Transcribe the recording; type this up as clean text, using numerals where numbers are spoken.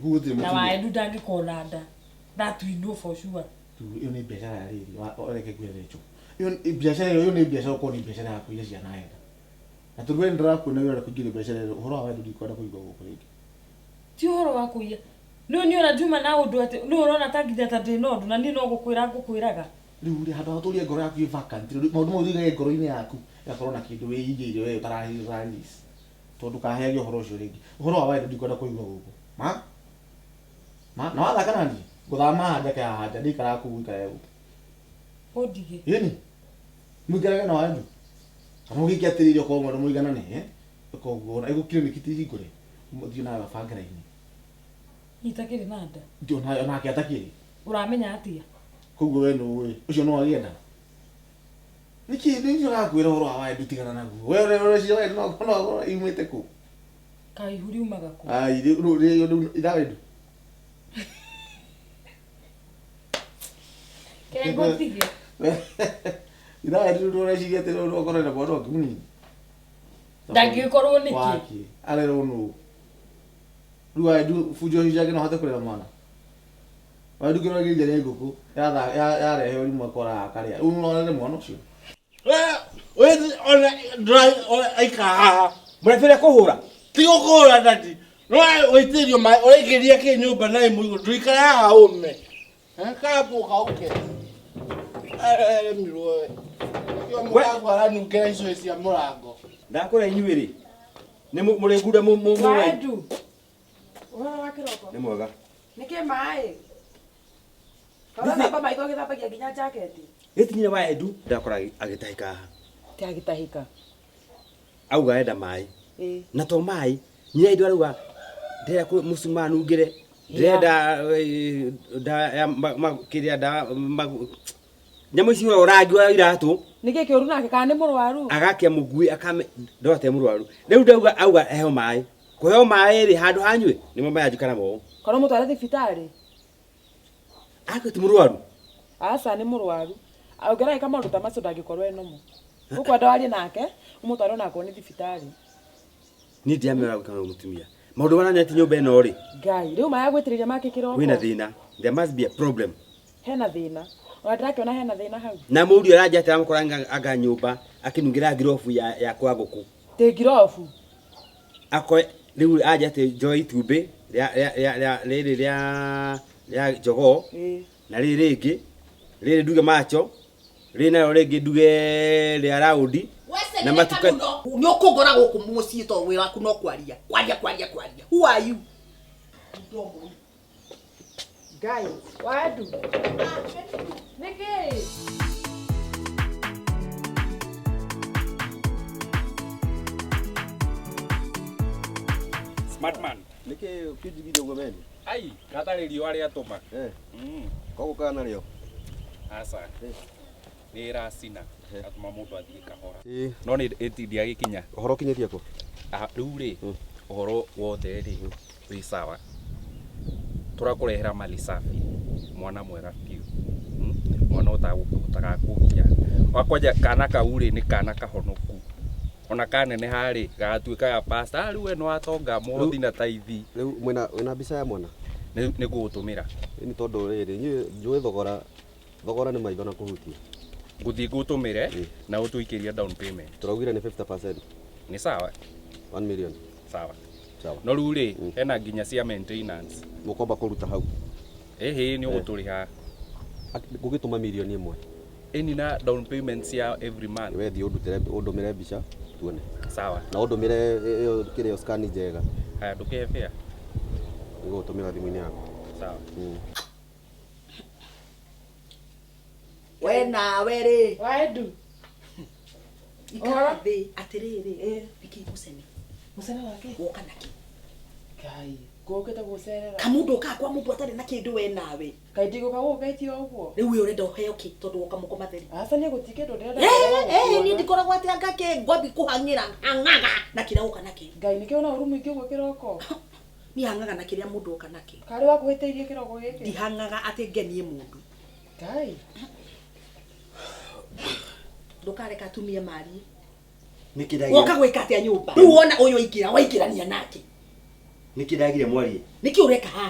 Kũu gũtirĩ Na mũtumia. Waendu ndangĩkorwo na nda. That we know for sure. Rĩu ĩyo nĩ biacara ya rĩrĩ, reke ngwĩre Rachel. Ĩyo nĩ biacara ĩyo, ĩyo nĩ biacara ũkorwo nĩ biacara ya kũiya ciana wega. Na tondũ we nĩndĩrakuona wĩ ũrenda kũingĩria biacara ĩyo, ũhoro wa wendo ndikwenda kũigua gũkũ rĩngĩ. Ti ũhoro wa kũiya. Nĩũĩ niĩ ona ndiuma na ũndũ atĩ nĩũĩ ũrona ta nginya ta ndĩ na ũndũ na niĩ no gũkwĩra ngũkwĩraga. Rĩu rĩ, handũ ha ũtũrie ngoro yaku ĩ vacant, rĩu maũndũ mau ũigage ngoro-inĩ yaku, ĩgakorwo na kĩndũ wĩigĩire we ũtara release. Tondũ ndũkaheage ũhoro ũcio rĩngĩ. Ũhoro wa wendo ndikwenda kũigua gũkũ. Ma? Ma? Na wathaka na niĩ? Ngũthama haha njake haha nja, ndikaraga kũu ũikarage gũkũ. Ũndige. Ĩni. Mũikarage na wanyu. Kana ũgĩke atĩrĩrĩ okorwo mwenda mũiganane, eh? Ĩka ũguo ona ĩgũkire nĩkĩ ti hingũre. Mũthiĩ nawe gabange raini. Itakĩrĩ na nda. Ndi ona onake atakĩrĩ. Ũramenya atĩa? Koguo we nĩũĩ. Ũcio no agĩe nda. Nĩkĩ nĩ ũrakwĩra ũhoro wa wendo tigana naguo. We ũreciria wendo no no yumĩte kũ? Kaĩ ihu riumaga kũ? Ai rĩu rĩu rĩu ira wendo. Ke ngũtige. Ira wendo rĩu ũreciria atĩ rĩu ũkorwo na mwana ũngĩ mũnini. Ndangĩkorwo nĩkĩ? Wake. Arerwo nũ? Rĩu wendo bunjo ciake no ahote kũrera mwana. Wendo kĩrĩa gĩria nĩ ngũkũ yarehe ũrimũ akora akarĩa. Rĩu no arere mwana ũcio. Aikara haha. Mũrebere kũhũra. Ti gũkũhũra dadi. No wĩitĩrĩrio maĩ ũraingĩria kĩ nyũmba na ĩmũigũ ndũikare haha ũme. Kambũka ũke. Aremirwo we. Nĩkĩo mũrango aranungĩra icũhĩ cia mũrango. Ndakũra inyuĩ rĩ. Nĩ mũrĩ ngunda mũ mũ mũ. Waendu. Ũhoro wa kĩroko. Nĩ mwega. Nĩkĩ maĩ? Ũrathamba maitho ũgĩthambagia nginya jaketi. Gĩti nyina wa Edu ndakora agĩtahĩka haha. Ti agĩtahĩka. Auga enda maĩ. Ĩĩ. Na to maĩ, nyina Edu arauga ndĩrenda mũcumaa nungĩre, ndĩrenda ndawa ya kĩrĩa ndawa nyamũ ici ũrĩa rangi wa iratũ. Nĩkĩ kĩũru nake kana nĩ mũrwaru? Agakia mũguĩ akame ndora te mũrwaru. Rĩu ndauga auga heo maĩ. Kũheo maĩ rĩ handũ hanyue nĩmo mayanjikara mo. Korwo mũtware thibitarĩ. Ake ti mũrwaru. Aca nĩ mũrwaru. Ũngĩragĩka maũndũ ta macio ndangĩkorwo enomo. Ũkwenda warie nake, ũmũtware onakorwo nĩ thibitarĩ. Niĩ ndiamera gwĩka na mũtumia. Maũndũ marĩa nyonete nyũmba ĩno rĩ. Ngai, rĩu maya gwĩtĩrĩria make kĩroko. Wĩna thĩna. There must be a problem. Hena thĩna. Ona ndĩrakĩona hena thĩna hau. Na mũriũ aranja atĩ aramũkora anga nyũmba akĩnungĩra ngirobu ya kwa ngũkũ. Tĩ ngirobu. Akoe rĩu anja atĩ njoe itumbĩ rĩa rĩrĩ rĩa jogoo. Na rĩrĩ rĩngĩ, rĩrĩ nduge macho, rĩrĩ narĩo rĩngĩ nduge rĩa raundi. Na matuka Nĩ ũkũngora gũkũ mũciĩ tondũ wĩra waku no kwaria. Kwaria, kwaria, kwaria. Who are you? Ngai, Waendu. Nĩkĩ? Smart man. Nĩkĩ ũkĩnjigithia ũguo meni? Ai, gatarĩ riũa rĩatũma. Koguo kana narĩo? Aca. Nĩ ĩracina. Gatũma mũndũ athiĩ kahora. Ĩĩ. No nĩ ĩtindia gĩkinya. Ũhoro ũkinyĩtie kũ? Rĩu rĩ, ũhoro wothe rĩ, wĩ sawa. Tũrakũrehera mali safi. Mwana mwega biũ. Mwana ũtagakũgia. Wakwanja kana kau rĩ, nĩ kana kahonoku. Ona kaneneha rĩ, gagatuĩka ga pastor. Rĩu we nĩ watonga mũhothi na taithi. Rĩu wĩna mbica ya mwana? Nĩ ngũgũtũmĩra. Nĩ tondũ rĩrĩ, inyuĩ njũĩ thogora, thogora nĩ maitho na kũhutia. Ngũthiĩ ngũtũmĩre na ũtũikĩrie down payment. Tũraugire nĩ 50%. Nĩ sawa. 1 million. Sawa. Sawa. No rĩu rĩ, hena nginya cia maintenance. Mũkwamba kũruta hau. Ĩhĩ, nĩ ũgũtũrĩha. Ngũgĩtũma mirioni ĩmwe. Ĩni na down payment cia every month. We thiĩ ũndũmĩre mbica tuone. Sawa. Na ũndũmĩre ĩyo kĩrĩa scan njega. Haya, ndũkĩhe fare. Nĩngũgũtũmĩra thimũ-inĩ yaku. Sawa. We nawe rĩ. Waendu. Ikara thĩ atĩrĩrĩ. Nĩkĩ mũcene? Mũcene wake? Woka nakĩ? Ngai, ngũkĩte gũcerera. Kamũndũ ũkaga kwa mũndũ atarĩ na kĩndũ we nawe. Kaĩ ndigũka gũgũgeithia o ũguo? Rĩu we ũrenda ũheo kĩ tondũ woka moko matheri? Aca niĩ gũtirĩ kĩndũ ndĩrenda kũheo Niĩ ndikoragwo atĩ anga kĩ ngwambi kũhang'ĩra, hang'aga na kĩrĩa woka nakĩo. Ngai, nĩkĩo wona ũru mũingĩ ũguo kĩroko? Niĩ hang'aga na kĩrĩa mũndũ oka nakĩo. Karĩ wakũhĩtĩirie kĩroko gĩkĩ? Ndihang'aga atĩ ngenie mũndũ. Ngai. Ndũkareka atumia marie. Nĩkĩ ndagire? Woka gwĩka atĩa nyũmba? Rĩu wona ũyũ aingĩra, waingĩrania nake. Nĩkĩ ndagire mwarie? Nĩkĩ ũreka haha?